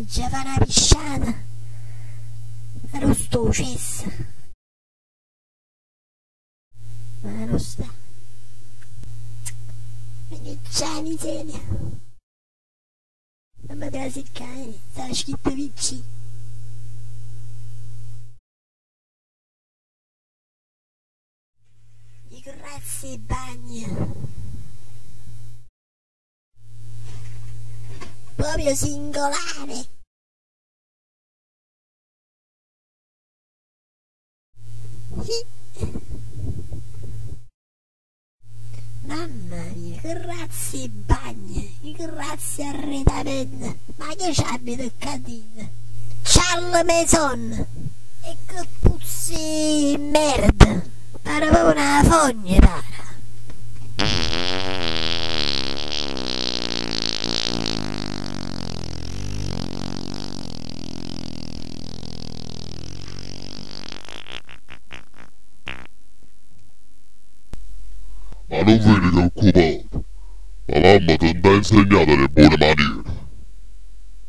M'aggia fa' na pisciata. Arò sta 'o cesso? Ma arò sta? Mannaggia 'a miseria. Famme trasì ccà, sta scritto PC. Che razza 'e bagno! Proprio singolare! Sì. Mamma mia, che razza 'e bagno, che razza 'e arredamento! Ma che c'abita ccà dinto? Charles Mason! E che puzza 'e merda! Pare proprio na fogna, pare! Ma nun vedi che è occupato? La mamma ti ha insegnato le buone maniere.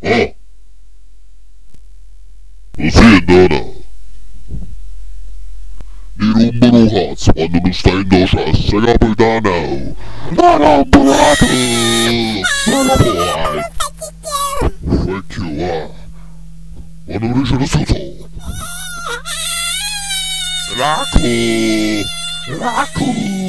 Ah! Lo siento o no? Ti rompo lo cazzo quando non stai in cesso, capitano! La rompo la tu! Ma puoi! Fuck you, ah! Quando dice lo so! La cu! La cu!